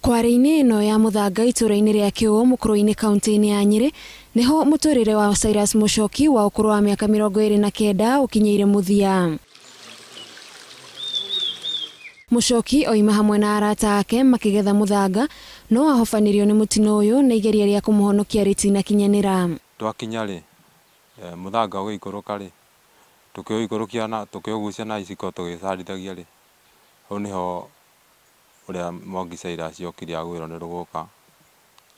Kware-inĩ ĩno ya Muthanga itũũra-inĩ rĩa Kĩũũ mũkũrũ-inĩ kaunti-inĩ ya Nyĩrĩ nĩho mũtũrĩre wa Cyrus Muchoki wa ũkũrũ wa mĩaka 29 ũkinyĩire mũthia. Muchoki oima hamwe na arata ake makĩgetha mũthanga no ahobanirio nĩ mũtino ũyũ na igeria rĩa kũmũhonokia rĩtinakinyanĩra. Twakinya rĩ mũthanga ũgĩikũrũka rĩ tũkĩũikũrũkia na tũkĩũgucia na iciko tũgĩcarithagia rĩ hau nĩho ũrĩa Mwangi Cyrus okire agwĩrwo nĩ rũgũka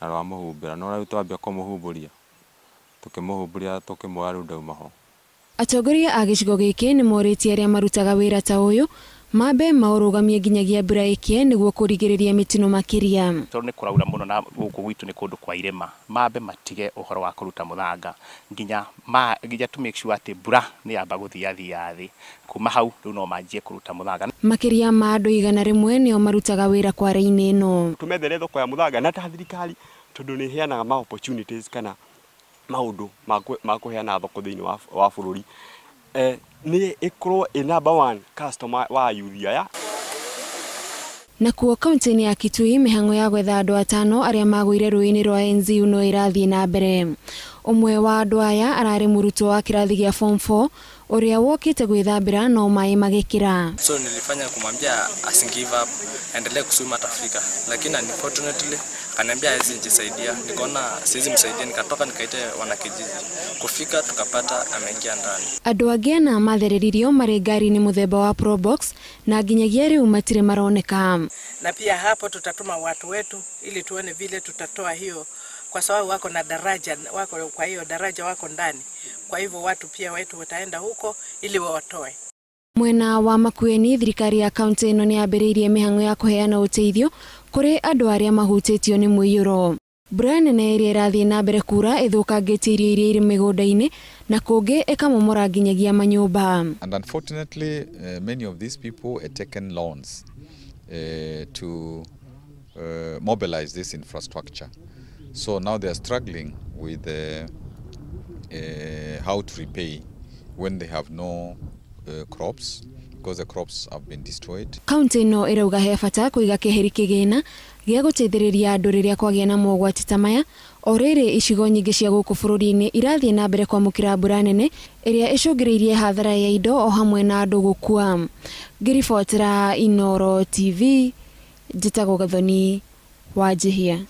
na rwamũhumbĩra no rĩu twambia kũmũhumbũria tũkĩmũhumbũria tũkĩmuoya rĩu ndauma ho. Atongoria a gĩcigo gĩkĩ nĩ morĩtie arĩa marutaga wĩra ta ũyũ mambe maũrũgamie nginyagia mbura ĩkĩe nĩguo kũrigĩrĩria mĩtino makĩria. Tondũ nĩ kũraura mũno na gũkũ gwitũ nĩ kũndũ kwa irĩma, mambe matige ũhoro wa kũruta mũthanga nginya nginya to make sure atĩ mbura nĩ yamba gũthiathia thĩ, kuma hau rĩu no manjie kũruta mũthanga. Makĩria ma andũ 100 nĩo marutaga wĩra kware-inĩ ĩno. Tũmethere thoko ya mũthanga na ta thirikari tondũ nĩ ĩheanaga ma opportunities kana maũndũ ma kũheana thoko thĩinĩ wa bũrũri. Nĩ ĩkorwo ĩ number one customer wa youth aya. Nakuo kaunti-inĩ ya Kitui mĩhang'o ya gwetha andũ 5 arĩa magũire rũĩ-inĩ rwa Enziu no ĩrathiĩ na mbere. Ũmwe wa andũ aya ararĩ mũrutwo wa kĩrathi gĩa form 4 ũrĩa wokĩte gwĩthambĩra no maĩ magĩkĩra. So nilifanya kumwambia asi give up, aendelee kuswim atafika, lakini unfortunately akaniambia hawezi jisaidia. Nikaona siwezi msaidia, nikatoka nikaita wanakijiji. Kufika tukapata ameingia ndani. Andũ angĩ ana mathereririo marĩ ngari-inĩ mũthemba wa Probox na nginyagia rĩu matirĩ maroneka. Na pia hapo tutatuma watu wetu ili tuone vile tutatoa hiyo, kwa sababu wako na daraja, wako kwa hiyo daraja wako ndani. Kwa hivyo watu pia wetu wataenda huko ili wawatoe. Mwena wa Makueni thirikari ya kaunti ĩno nĩ yambĩrĩirie mĩhang'o ya kũheana ũteithio kũrĩ andũ arĩa mahutĩtio nĩ mũiyũro. Mbura nene ĩrĩa ĩrathiĩ na mbere kura ĩthũkangĩtie irio iria irĩ mĩgũnda-inĩ na kũngĩ ĩkamomora nginyagia manyũmba. And unfortunately, many of these people had taken loans to mobilize this infrastructure. So now they are struggling with how to repay when they have no crops, because the crops have been destroyed. Kaunti ĩno ĩrauga he bata kũiga keheri kĩgĩna gĩa gũteithĩrĩria andũ rĩrĩa kwagĩa na mogwati ta maya. O rĩrĩ icigo nyingĩ cia gũkũ bũrũri-inĩ irathiĩ na mbere kwamũkĩra mbura nene ĩrĩa ĩcũngĩrĩirie hathara ya indo o hamwe na andũ gũkua. Ngĩribotera Inooro TV, njĩtagwo Gathoni Wanjihia.